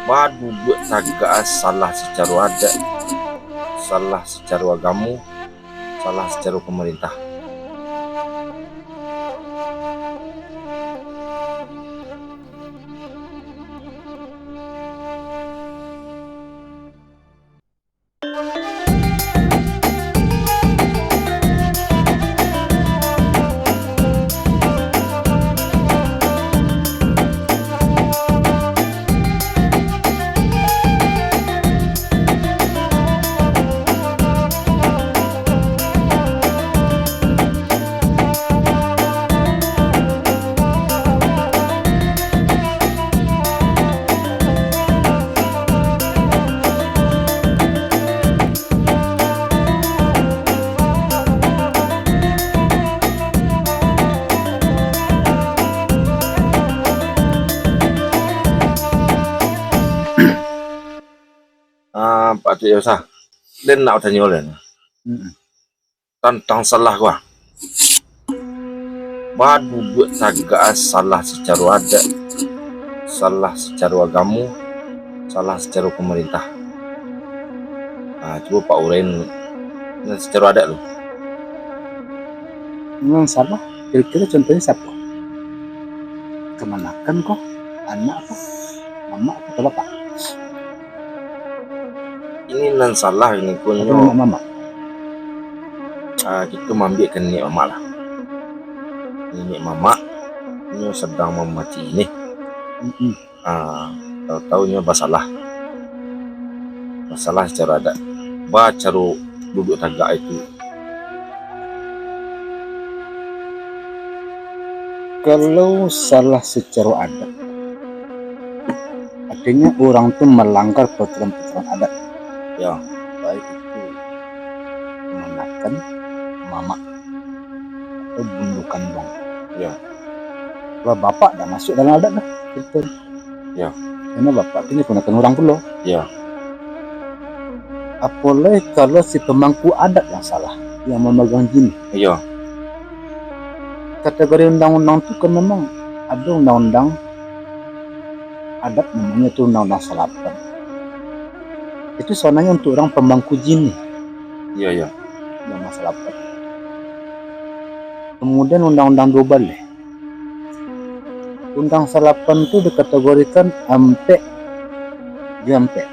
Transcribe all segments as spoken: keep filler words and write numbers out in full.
Baduduak tagak salah sacaro adat, salah sacaro agamo, salah sacaro pamarintah. Ah, Pak Cik Yosa, den nak tanyo den. Mm-mm. Tantang salah ko, ah. Baduduak tagak salah sacaro adat, salah sacaro agamo, salah sacaro pamarintah. Ah, cubo Pak uraian nan sacaro adat tu. Nan salah, kiro-kiro contohnyo siapo? Kamanakan ko? Anak ko? Mamak ko? Atau bapak? Ini nan salah ini ko nyo. Mamak. Ah, kito maambiak ka niniak mamak lah. Niniak mamak nyo sadang mamacik ini. Mm-mm. Ah, tahu-tahu nyo basalah. Basalah sacaro adat. Bacaro duduak tagak itu. Kalau salah sacaro adat, artinyo urang tu malanggar paraturan-paraturan adat. Ya. Baik itu kamanakan, mamak, atau bundukan bang. Ya. Kalau bapak dah masuk dalam adat dah, cerito. Ya. Karano bapak tu nyo kamanakan urang pulo. Ya. Apolai kalau si pamangku adat yang salah, yang mamagang jinih. Ya. Kategori undang-undang tu kan memang ado undang-undang adat, namonyo tu undang-undang salapan. Itu sabananyo untuk urang pamangku jinih. Ya, ya. Undang-undang salapan. Kemudian undang-undang duo baleh. Undang salapan tu dikategorikan ampek jo ampek.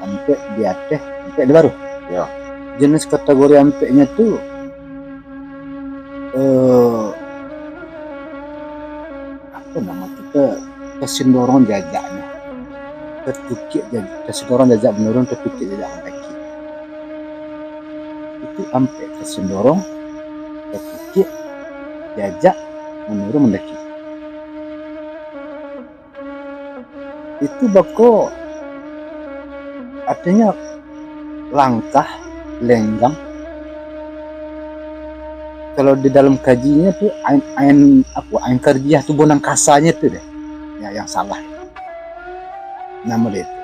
Ampek di ateh, ampek di baruah. Ya. Jenis kategori ampeknyo tu, eh, apo namo tu, ka-, kasindorong jajaknyo. Tatukiak jajak, kasindorong jajak manurun, tatukiak jajak mandaki. Itu ampek kasindorong, tatukiak jajak manurun mandaki. Itu bako, artinyo langkah, lenggang. Kalau di dalam kajinyo tu, ain, ain, apo, ain karbiah tu, bonang kasanyo tu deh, ya, yang salah. Namo deh itu.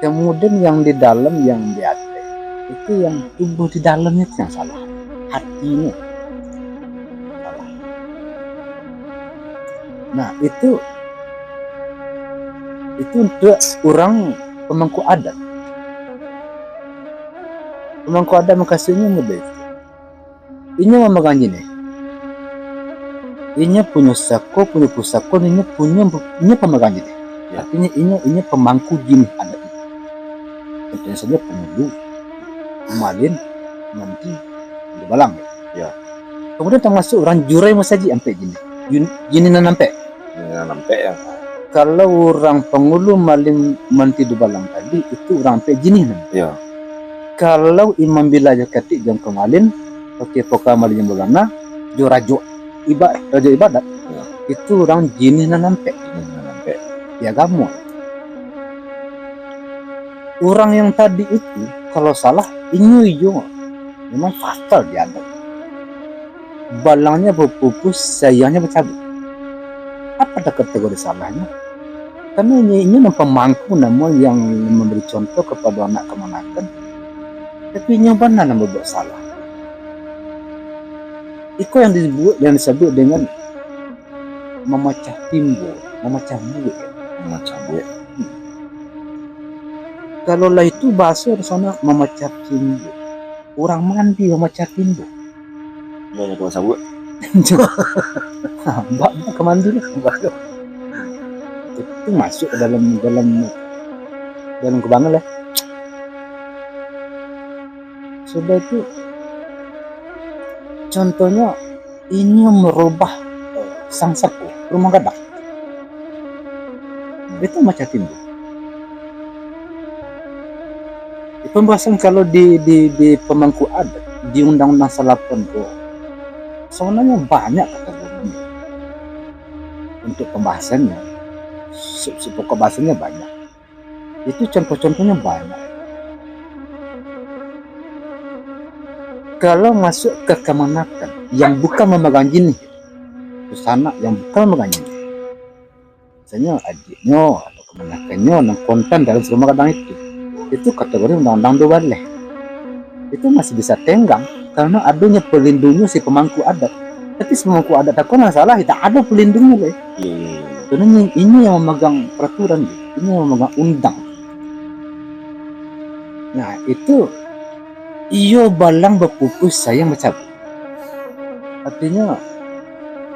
Kemudian yang di dalam, yang di ateh, itu yang tubuh di dalamnyo tu yang salah. Hatinyo salah. Nah, itu, itu untuk urang pamangku adat. Pamangku adat mukasuiknyo model itu. Inyo mamagang jinih. Inyo punyo sako, punyo pusako, inyo punyo, inyo pamagang jinih. Ya. Artinyo, inyo, inyo pamangku jinih adat itu. Contohnyo sajo pangulu, malin, manti, dubalang. Ya. Kemudian tamasuak urang jurai masajik ampek jinih. Jin-, jinih nan ampek. Jinih nan ampek, ya. Kalau urang pangulu, malin, manti, dubalang tadi, itu urang ampek jinih nan. Ya. Kalau imam bila jo katik jangko malin, oke, poka malin jambulana, jo rajo iba-, rajo ibadat, ya, itu urang jinih nan ampek. Jinih nan ampek. Di agamo. Urang yang tadi itu, kalau salah, inyo iyo memang fatal di adat. Balangnyo bapupus, sayangnyo bacabik. Apo dah kategori salahnyo? Karano inyo, inyo nan pamangku namo yang mambari contoh kapado anak kamanakan. Tapi inyo bana nan babuek salah. Iko yang dibuek, yang disebut dengan mamacah timbua, mamacah buek. Mamacah buek. Kalau lah itu bahaso di sana mamacah timbua. Urang mandi mamacah timbua. Banyak tukang sabuik. Mbak, mbak ka mandi lah. Mbak. Itu masuk ke dalam, dalam, dalam kubangan lah. Sudah itu, contohnya, inyo merubah, eh, sang sapu, rumah gadang. Itu macam timbul. Pembahasan kalau di, di, di pemangku adat, di Undang-Undang salapan ko, sebenarnya banyak kategorinya. Untuk pembahasannya, se-, se-, pokok bahasannya banyak. Itu contoh-contohnya banyak. Kalau masuk ke kamanakan yang bukan memegang jinih, sanak yang bukan memegang jinih, misalnya adiknyo atau kamanakannyo nan kontan dalam sarumah gadang itu, itu kategori undang-undang duo baleh. Itu masih bisa tenggang, karena adonyo pelindungnyo si pemangku adat. Tapi si pemangku adat tako nan salah, indak ado pelindungnyo lai. Iya, iya, iya. Karena ini, ini yang memegang peraturan, ini yang memegang undang. Nah, itu iyo balang bapupuih sayang bacabuik. Artinyo,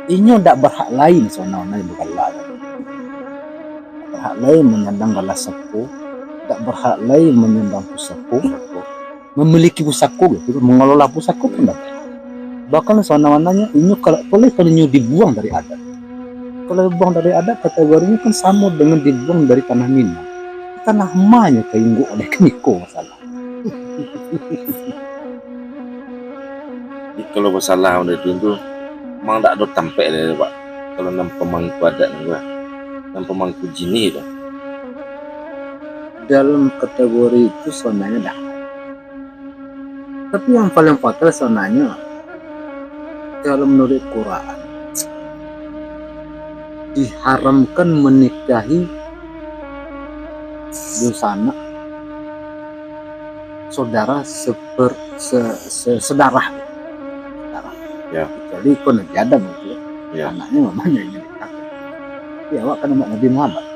inyo dak berhak lain sabananyo bagala. Dak berhak lain manyandang gala sapo, dak berhak lain manyandang pusako, memiliki pusako gitu, mengelola pusako pun dak. Bahkan sabananyo inyo kalau boleh, kalau inyo dibuang dari adat. Kalau dibuang dari adat, kategorinyo kan samo dengan dibuang dari tanah Minang. Tanah ma nyo ka inggok oleh kaniko masalah. Jadi, kalau basalah model tu, tu, memang dak ado tampek lai, Pak. Kalau nan pamangku adat tu, Pak. Nan pamangku jinih tu. Dalam kategori itu sabananyo dak. Tapi yang paling fatal sabananyo, kalau menurut Quran, diharamkan menikahi dunsanak saudara seper-, se-, se-, sedarah. Sedarah. Ya. Kecuali kau Nabi Adam gitu. Ya. Anaknya mamanya yang dikatakan. Tapi awak kan umat Nabi Muhammad.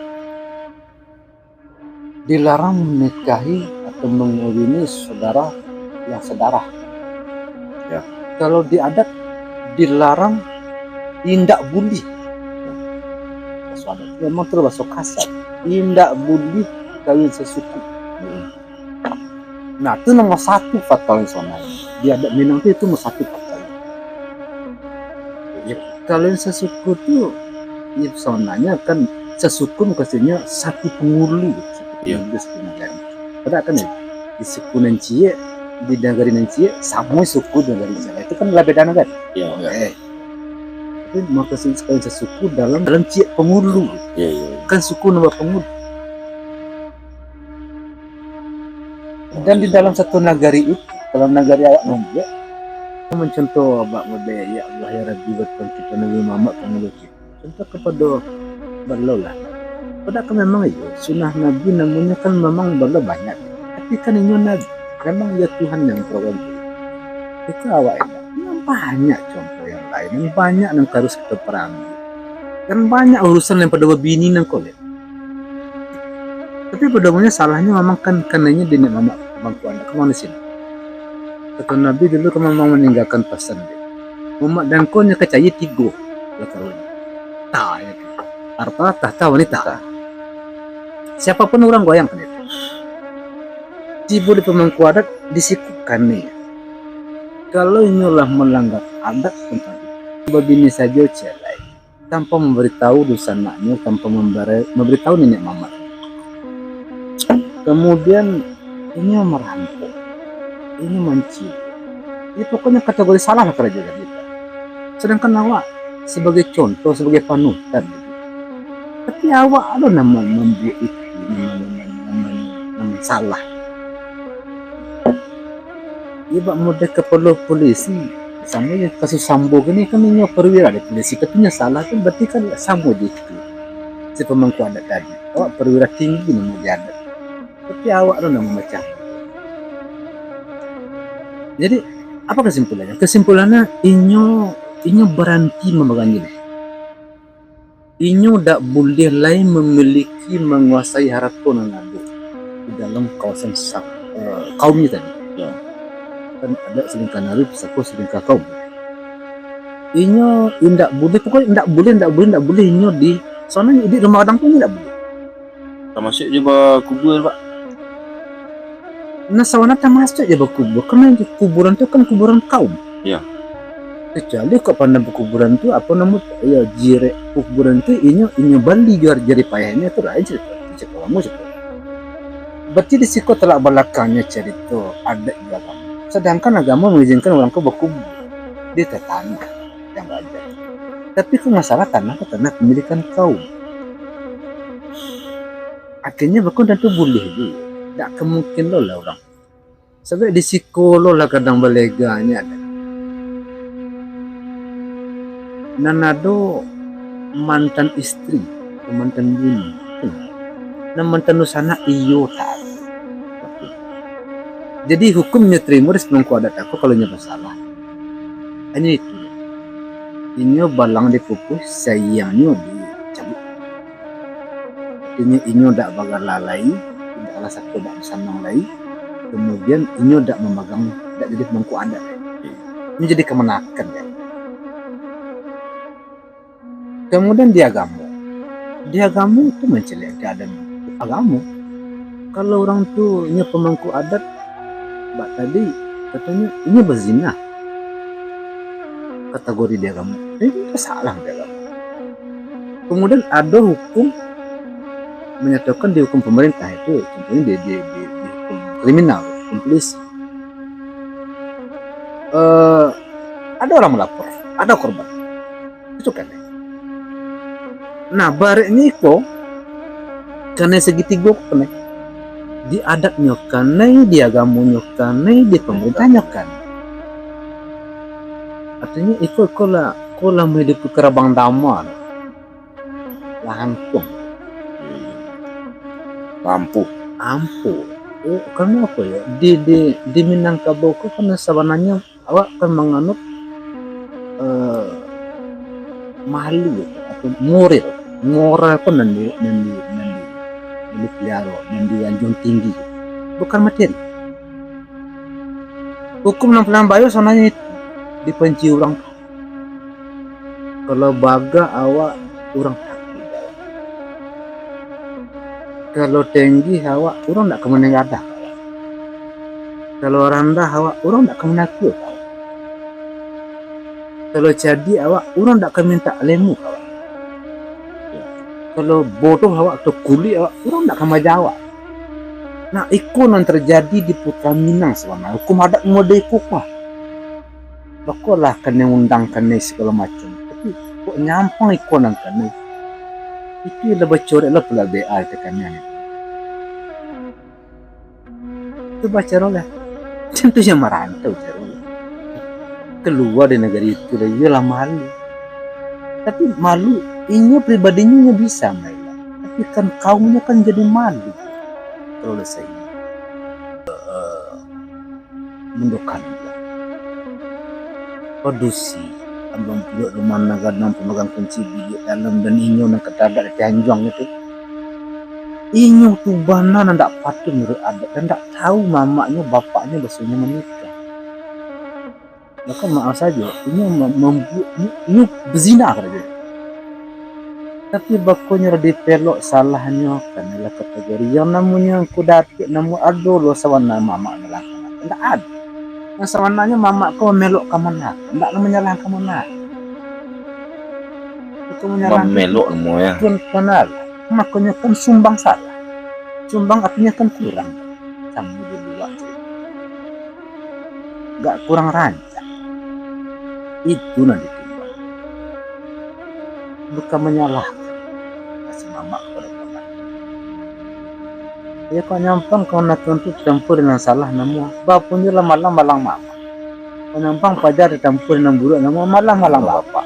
Dilarang menikahi atau mengawini saudara yang sedarah. Ya. Kalau di adat dilarang, indak bulih. Baso adat memang tu baso kasar. Indak bulih kawin sasuku. Hmm. Nah, tu nomor satu fatal sabananyo. Di adat Minang tu itu nomor satu fatal. Ya, kalau yang sasuku tu, ya, sabananyo kan sasuku maksudnyo satu pangulu, satu pangulu, satu nagari. Padahal kan, ya, di suku nan ciek, di nagari nan ciek, samo suku di nagari nan ciek. Itu kan lah beda nagari. Ya, ya. Eh. Tapi maksud kalau sasuku dalam, dalam ciek pangulu. Ya, ya, ya. Kan suku nan bapangulu. Dan di dalam satu nagari itu, dalam nagari awak nan ciek, mencontoh abak model, "Ya Allah, ya Rabbi, batuan kito Nabi Muhammad, pangulu kito." Contoh kapado baliau lah. Padahal kan memang iyo, sunnah Nabi namonyo kan memang baliau banyak. Tapi kan inyo Nabi, memang iyo Tuhan yang program. Itu awak indak. Memang banyak contoh yang lain, memang banyak nan harus kito parangi. Dan banyak urusan yang pado babini nan ko. Tapi pado amunyo salahnyo memang kan kananyo di niniak mamak pamangku adat ka mano sini. Kato Nabi dulu kan memang maninggakan pasan dia. Umat dan ko nyo ka cari tigo. Lah kawan. Ta, ya. Harta, tahta, wanita. Siapapun urang goyang kan itu. Tibo di pamangku adat disikukan ni. Kalau inyo lah melanggar adat tentang itu, babini sajo ciek lai. Tanpa mambaritahu dunsanaknyo, tanpa mambari-, mambaritahu niniak mamak. Kamudian, inyo marampok, inyo mancuri. Ya, pokoknyo kategori salah lah karajo dari kita. Sedangkan awak sabagai contoh, sabagai panutan. Tapi awak ado nan mambuek itu, nan, nan salah. Iyo, bak model kapalo polisi, samo jo kasus Sambo kini kan inyo perwira di polisi, tapi inyo salah tu berarti kan samo jo itu. Si pamangku adat tadi, awak perwira tinggi namo di adat. Tapi awak tu namo macam. Jadi, apa kesimpulannyo? Kesimpulannyo, inyo, inyo baranti mambaganjil. Inyo dak buliah lai mamiliki, manguasai harato nan ado di dalam kawasan sa-, eh, kaumnyo tadi. Ya. Kan ado salingka nari, pusako salingka kaum. Inyo indak buliah, pokoknyo indak buliah, indak buliah, indak buliah inyo di, soalnyo di rumah gadang tu inyo indak buliah. Tamasuak jo bakubua, Pak. Nah, sabananyo tamasuak jo bakubua, karano kuburan tu kan kuburan kaum. Ya. Kecuali kok pandam pakuburan tu, apo namo, ya, jirek pakuburan tu inyo, inyo bali jo jaripayahnyo tu lain carito. Carito lamo carito. Berarti di siko tolak balakangnyo carito adat jo agamo. Sadangkan agamo mangizinkan urang ko bakubua di tanah yang wajar. Tapi ko masalah tanah ko tanah pamilikan kaum. Akhirnyo bakubua tantu buliah juo. Dak ka mungkin lo lah urang. Sabab di siko lo lah kadang baleganyo ado. Nan ado mantan istri, mantan bini. Nan mantan dunsanak iyo tau. Jadi hukum nyo tarimo di pamangku adat ko kalau nyo basalah. Hanyo itu. Inyo balang dipupuih, saingnyo dicabuik. Artinyo, inyo dak bagala lai, indak alah sako dak basanang lai, kamudian inyo dak mamagang, dak jadi pamangku adat lai. Inyo jadi kamanakan lai. Kamudian di agamo, di agamo tu mancaliak keadaan agamo. Kalau urang tu inyo pamangku adat, bak tadi katonyo inyo bazina. Kategori di agamo, jadi indak salah di agamo. Kamudian ado hukum manyatokan di hukum pamarintah itu, contohnyo di, di, di, di hukum kriminal, hukum polisi. Eh, ado urang malapor, ado korban. Itu kan. Nah, barek ni ko, kanai sagitigo ko kanai. Di adatnyo kanai, di agamonyo kanai, di pamerintahnyo kanai. Artinyo, iko, iko lah, iko lah maiduikan karabang dama. Lah angkuang. Ampuh. Ampuh. Oh, karano apo yo? Di, di, di Minangkabau ko kan sabananyo awak kan manganut, eh, malu atau moral. Moral ko nan di, nan di, nan di, nan dipaliaro, nan dianjuang tinggi. Bukan materi. Hukum nan paling baik sabananyo itu dipanci urang. Kalau bagak awak, urang takuik awak. Kalau tenggi awak, urang dak ka managadang awak. Kalau randah awak, urang dak ka manakua awak. Kalau cadiak awak, urang dak ka mintak lemu awak. Kalau bodoh awak atau kulik awak, urang dak ka maaja awak. Nah, iko nan tarjadi di Putra Minang sabananyo. Hukum adat model iko ko. Bakolah kanai undang kanai sagalo macam. Tapi, kok nyampang iko nan kanai. Itu lah bacorek lah pula B A tekanan. Itu bacaro lah. Tentu yang marantau caro lah. Kalua dari nagari itu lah, iyolah malu. Tapi malu, inyo pribadinyo inyo bisa maelak. Tapi kan kaumnyo kan jadi malu. Kalau lah sahinggo. Mundokan. Padusi, abang pulo rumah nan gadang pamagang kunci biliak dalam dan inyo nan katagak di anjuang itu. Inyo tu bana nan dak patuik manuruik adat dan dak tahu mamaknyo, bapaknyo basonyo manikah. Mako maaf sajo, inyo ma-, mambuek, inyo, inyo bazina karajo. Tapi bakonyo lah dipelok salahnyo, kan lah kategori yang namonyo angku dapek, namo ado lo sabana mamak manyalahkan. Indak ado. Yang sabananyo mamak ko mamelok kamanakan, indak lah manyalahkan kamanakan. Itu manyalahkan Mamelok namo ya. Tuan, Tuan Allah. Makonyo kan sumbang salah. Sumbang artinyo kan kurang. Samo di luar tu. Gak kurang rancak. Itu nan ditimbang. Bukan manyalahkan. Kasih mamak kepada Tuhan. Ya, kok nyampang kamanakan tu campur dengan salah namo. Bapun je lah malang-malang mamak. Kok nyampang paja dicampur dengan buruak namo, malang-malang bapak.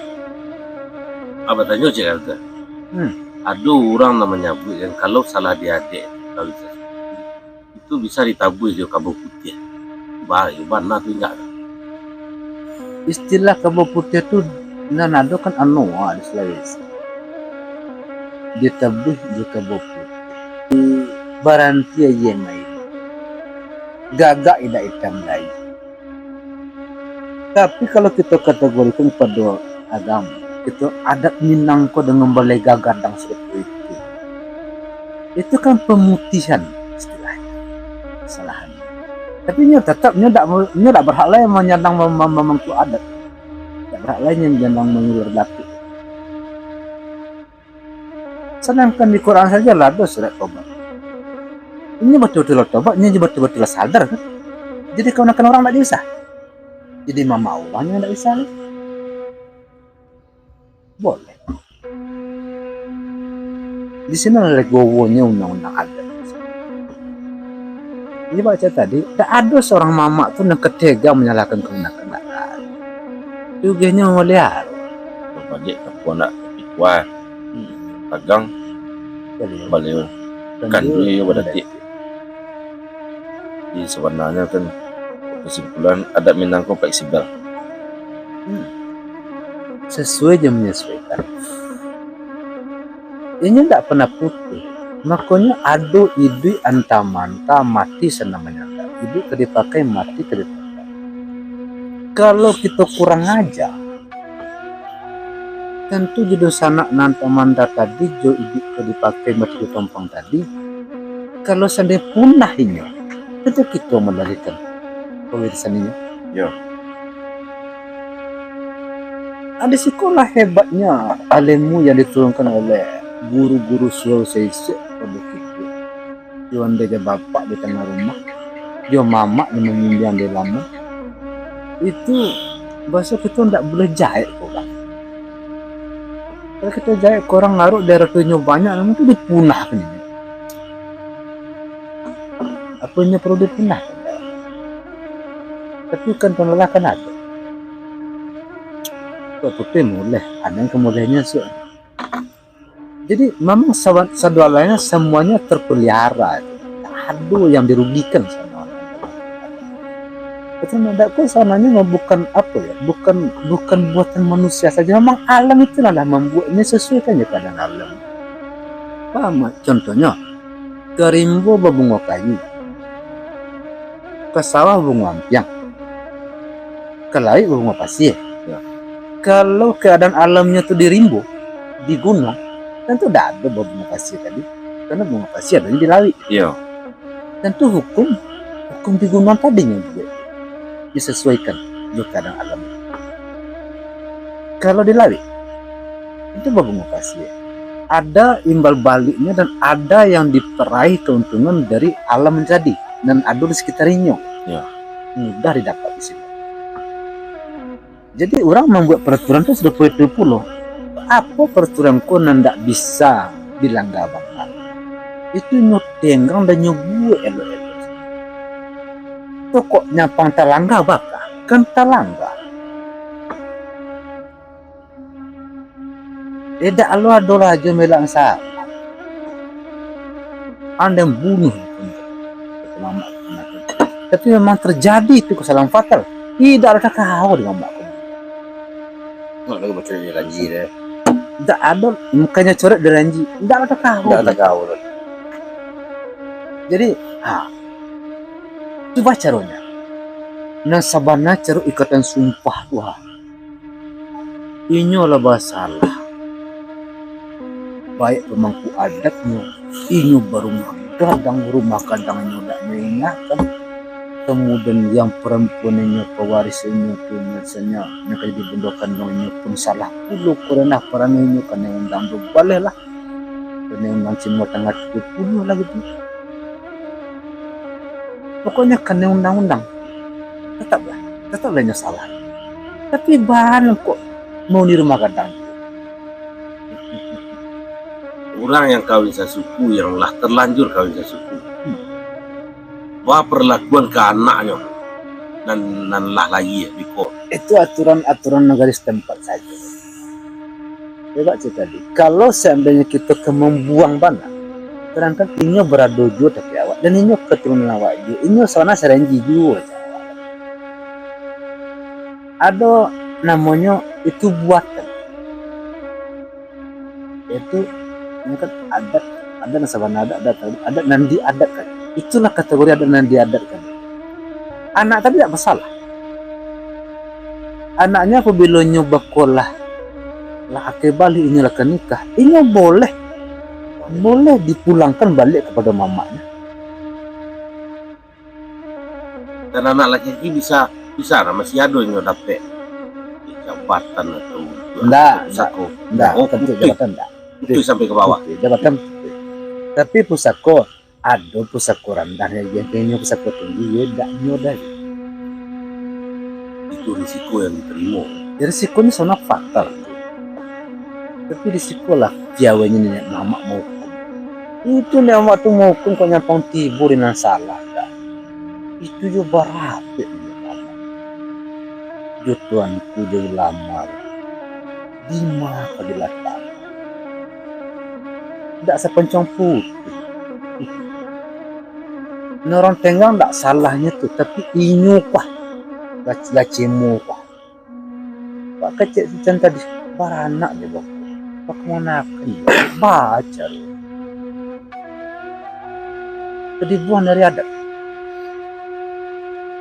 Abah tanyo cek kata. Hmm. Ado urang nan manyabuik kan, kalau salah di adek, kalau salah itu bisa ditabuih jo kabau putiah. Ba-, bana tu indak? Istilah kabau putiah tu nan ado kan anoa di Sulawesi. Ditabuih jo kabau putiah. Baranti aia main. Gagak indak itam lai. Tapi, kalau kito kategorikan pado agamo, kito adat Minang ko dengan balai gagadang seperti itu, itu kan pemutihan istilahnyo, kesalahan. Tapi nyo tetap, nyo dak, nyo dak berhak lai manyandang mem-, mem-, memangku adat. Dak berhak lai nyo manyandang mangulur dapik. Sadangkan di Quran sajo lah ado surat tobat. Inyo batul-batul lah tobat, inyo batul-batul lah sadar kan. Jadi kamanakan urang ndak bisa. Jadi mamak urang nyo ndak bisa kan. Boleh. Di sino lah legowonyo undang-undang adat. Jadi baco tadi, dak ado surang mamak tu nan ka tega manyalahkan kamanakan. Tugahnyo mamaliharo. Babaliak ka puak nak pikua. Tagang. Baliau. Baliau. Kan duit badatik. Jadi, sabananyo kan, kesimpulan, adat Minang ko fleksibel. Hmm. Sasuai jo manyasuaikan. Inyo ndak pernah putuih. Makonyo ado iduik anta-manta, mati sanang manyata. Iduik ka dipakai, mati ka dipakai. Kalau kito kurang aja, tantu jo dunsanak nan anta-manta tadi, jo iduik ka dipakai, mati ka tompang tadi, kalau sandai punah inyo, tantu kito malarikan pawarisan inyo. Yo. Ado sikolah hebatnyo ilmu yang diturunkan oleh guru-guru surau saisiak pado kito. Yo, andai jo bapak di tangah rumah, yo mamak nan mambimbiang di lamo, itu baso kito ndak buliah jahek ka urang. Kalau kito jahek ka urang, aruik darah tu inyo banyak, namo tu dipunahkan inyo. Apo inyo paralu dipunahkan? Tapi kan pamalakan ado. Kok putuih muleh, ado nan kamulehnyo suak. Jadi, memang sawa-, sadoalahnyo samuanyo terpelihara. Tak ado yang dirugikan sadoalahnyo. Betul ndak? Ko sabananyo mah bukan apo yo, bukan, bukan buatan manusia sajo. Memang alam itu lah mambueknyo, sasuaikan jo keadaan alam. Paham? Contohnyo, ka rimbo babungo kayu, ka sawah babungo ampiang, ka lauik babungo pasie. Yo. Kalau keadaan alamnyo tu di rimbo, di gunuang, tantu dak ado bungo pasie tadi, karano bungo pasie adonyo di lauik. Iyo. Tantu hukum, hukum di gunuang tadi nyo dibuek, disasuaikan jo keadaan alam. Kalau di lauik, itu babungo pasie. Ada imbal baliknyo dan ada yang diperaih keuntungan dari alam tadi, nan ado di sekitar inyo. Iyo. Mudah didapat di situ. Jadi, urang mambuek peraturan tu sarupo itu pulo. Apo peraturan ko nan ndak bisa dilanggar bana? Itu nyo tenggang dan nyo buek elok-elok. Pokoknyo, pang talanggar baka, kan talanggar. Eh, dak lo ado rajo melak salah. Andai bunuh. Tapi memang terjadi itu kesalahan fatal. Tidak ada kawa di mamak ko. Mak nak baca di ranji deh. Dak ado, mukanya coret di ranji. Dak ada kawa. Dak ada kawa. Jadi, ha. Cubo caronyo. Nan sabana caro ikatan sumpah tu, ha. Inyo lah basalah. Baik pamangku adatnyo, inyo barumah gadang, rumah gadang inyo dak nyo ingakan. Kamudian, yang parampuan inyo, pawaris inyo tu, misalnyo, nan ka jadi bundo kanduang inyo pun salah pulo, karano parangai inyo kanai undang tu baleh lah. Kanai undang Timur Tangah tu pulo lah gitu. Pokoknyo kanai undang-undang. Tataplah, tataplah inyo salah. Tapi baa kok mau di rumah gadang? Urang yang kawin sasuku, yang lah terlanjur kawin sasuku, hmm, baparlakuan ka anaknyo nan, nan lah lahia beko. Itu aturan-aturan nagari setempat sajo. Hebat tu tadi. Kalau seandainyo kito ka mambuang bana, sedangkan inyo barado juo tapi awak, dan inyo katurunan awak juo, inyo sabananyo saranji juo jo awak. Ado namonyo itu buatan. Itu Ini kan adat, adat nan sabana adat, adat, adat nan diadatkan. Itulah kategori adat nan diadatkan. Anak tadi tidak bersalah. Anaknya apabila nyo bakolah, lah akil balik, inyo lah ka nikah, inyo boleh, boleh dipulangkan balik kepada mamaknya. Dan anak laki-laki bisa, bisa lah, masih ado inyo dapek jabatan atau Ndak, pusako. Ndak, Oh, tentu putuih. Jabatan ndak. Putuih sampai ke bawah. Putuih, jabatan putuih. Tapi pusako, ado pusako randah yang inyo pusako tinggi, yo dak nyo dah. Itu risiko yang diterima. Ya, risiko ni sangat fatal. Tapi risiko lah piawanyo niniak mamak mahukum. Itu niniak mamak tu mahukum kok nyampang tibo di nan salah dah. Itu jo barapek niniak mamak. Jo tuanku jo ulama. Dima ka dilatak. Dak sapancang putuih. Nah, urang tenggang dak salahnyo tu, tapi inyo kuah. Lac-, lacemo kuah. Pak kecek tu can tadi baranak je bang. Pak kamanakan je. Baca tu. Kedibuan dari adat.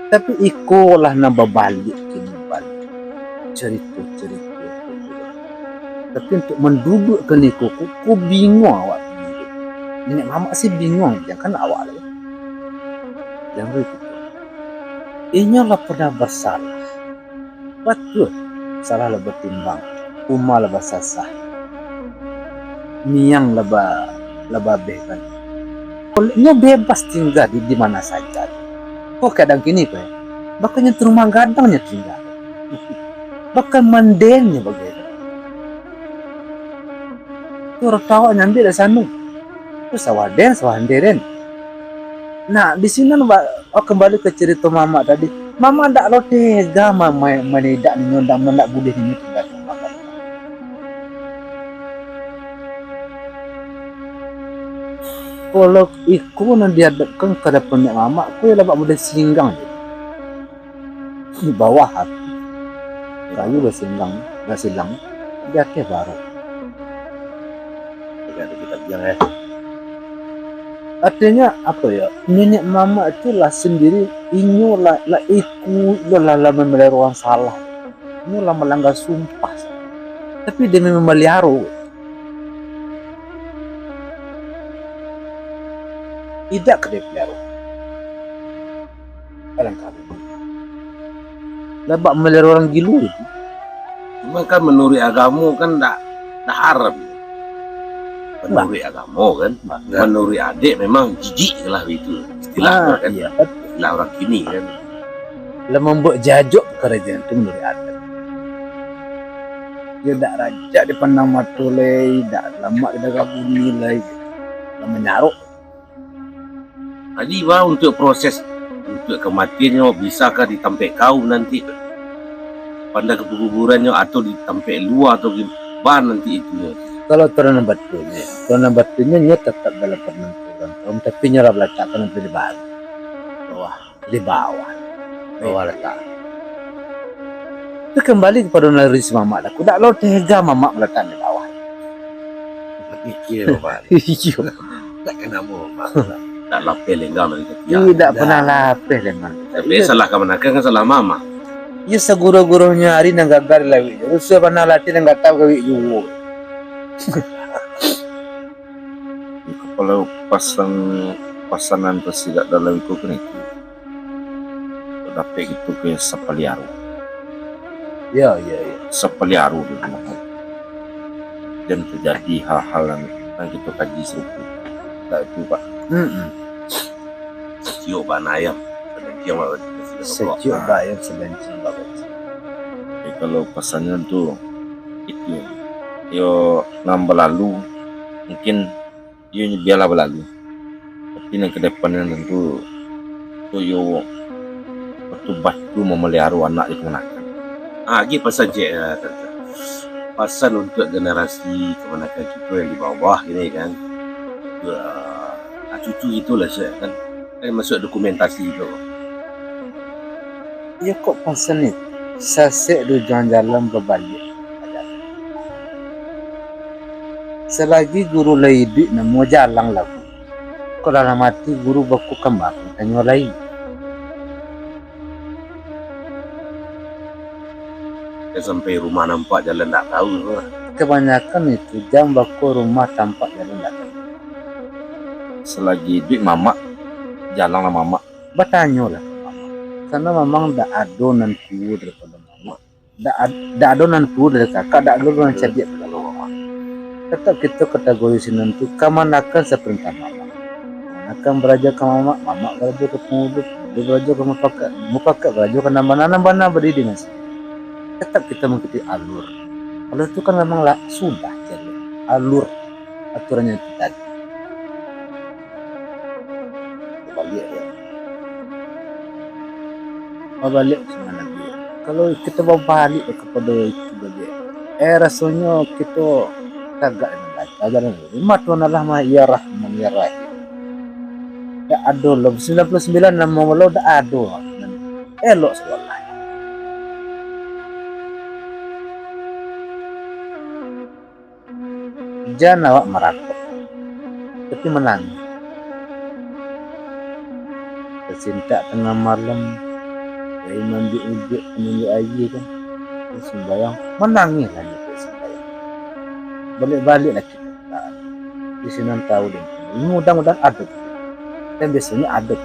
Tapi iko lah nan babalik kini balik. Cerita-cerita. Tapi untuk manduduakkan iko, ko, ko bingung awak tu. Niniak mamak sih bingung, jangan awak lah. Jangan itu. Inyo lah pernah bersalah. Batua, salah lah batimbang, umah lah basasah, miang lah ba-, lah babeh kan. Nyo bebas tingga di, di mana saja. Kok kadang kini ko, eh, bahkan nyo rumah gadang nyo tingga. Bahkan manden nyo bagai. Tu urang tawa nyambi dari sanu. Tu sawah den, sawah den. Nah, di sinan ba-, oh, kembali ke cerita mamak tadi. Mamak ndak lo tega ma-, ma-, manidak ninyo, ndak, ndak bulih ninyo tinggal di rumah. Kalau iko nan diadapkan ka dapan niniak mamak, ko yo lah bak model singgang je. Di bawah ati, kayu basilang, basilang, di ateh baru. Jadi, ada kita bilang, eh. Artinya, apa ya, niniak mamak tu lah sendiri, inyo lah, lah ikuik lah, lah, lah memelihara urang salah. Inyo lah melanggar sumpah. Tapi demi memelihara, indak ka dipelihara. Kadang-kadang. Lah bak memelihara urang gilo itu. Cuma kan manuruik agamo kan ndak, ndak haram. Manuruik agamo kan. Manuruik adat memang jijik lah itu. Istilah Ah, kan. Iya, betul. Istilah urang kini kan. Lah mambuek jajok pakarajaan tu manuruik adat. Yo ndak rancak dipandang mato lai, ndak lamak didangar bunyi lai. Lah manyarok. Jadi, bah, untuk proses, untuk kematiannyo, bisakah di tampek kau nanti? Panda ka paguburannyo atau di tampek lua atau di, bah, nanti itunyo? Kalau turunan batunnyo, turunan batunnyo nyo tetap dalam panampuran, tapi nyo lah balatakkan di bawah. Bawah. Di bawah. Bawah latak. Itu kembali kepada naluri si mamak dah. Kudak lo tega mamak meletak di bawah. Pikir, Pak. Iyo. Tak kena mau, Pak. Tak lapeh lenggang dari ketiak. Iyo, tak pernah lapeh lenggang. Tapi salah kamanakan kan salah mamak. Iyo, saguru-gurunyo ari nan gagal lawik. Rusuh panah latih nan gatal gawik juo. Kalau pasang, pasanan tasidak dalam iko kan itu. Dapek itu ke sapaliaro. Ya, ya, ya. Sapaliaro di rumah. Dan terjadi hal-hal yang, yang kita kaji serupa. Tak itu, Pak. Mm-mm. Ciok bana ayam. Sekian, Pak. Sekian, Pak, yang sedang cinta, Pak. Jadi, kalau pasangan tu, itu, yo, nan balalu, mungkin iyo bialah balalu. Tapi nan ka depan nan tantu, tu yo, batu-batu mamaliharo anak di kamanakan. Ah, lagi pasan, Cik, ah, tantang pasan untuk generasi kamanakan kito yang di bawah ini kan. Ya, ah, cucu itulah, Cik, kan. Kan masuk dokumentasi tu. Iyo kok pasan ni, sasek di ujuang jalan babaliak. Salagi guru lai iduik, namo jalang lah guru. Kok dalam ati guru bako kama tanyo lai. Jan sampai rumah nampak jalan ndak tahu, Mak. Kabanyakan itu jan bako rumah tampak jalan ndak tahu. Salagi iduik mamak, jalang lah mamak. Batanyolah ka mamak. Karano mamang ndak ado nan tuo daripado mamak. Dak ad-, dak ado nan tuo dari kakak, dak ado nan cadiak dari mamak. Tatap kito kategori sinan tu kamanakan saparintah mamak. Kamanakan baraja ka mamak, mamak baraja ka pangulu, pangulu baraja ka mupakat, mupakat baraja ka nan bana, nan bana badiri nan siko. Tatap kito mangikuti alur. Alur tu kan mamang lah sudah jalur, alur aturannyo tu tadi. Babaliak, yo. Babaliak ka mano lagi? Kalau kito babaliak kapado itu baliak, eh, rasonyo kito tagak dalam balajar. Mah Tuhan Allah mah, ya Rahman, ya Rahim. Dak ado lo, sambilan puluah sambilan namo lo dak ado. Elok sabalai. Jan awak maratok, tapi manangih. Tasintak tangah malam, pai maambiak ujuak, maambiak aia kan, sumbayang, manangih lah nyo sumbayang. Baliak-baliak lah kito. Nah, di sinan tahu deh. Ini udang-udang ado. Dan biasonyo ado.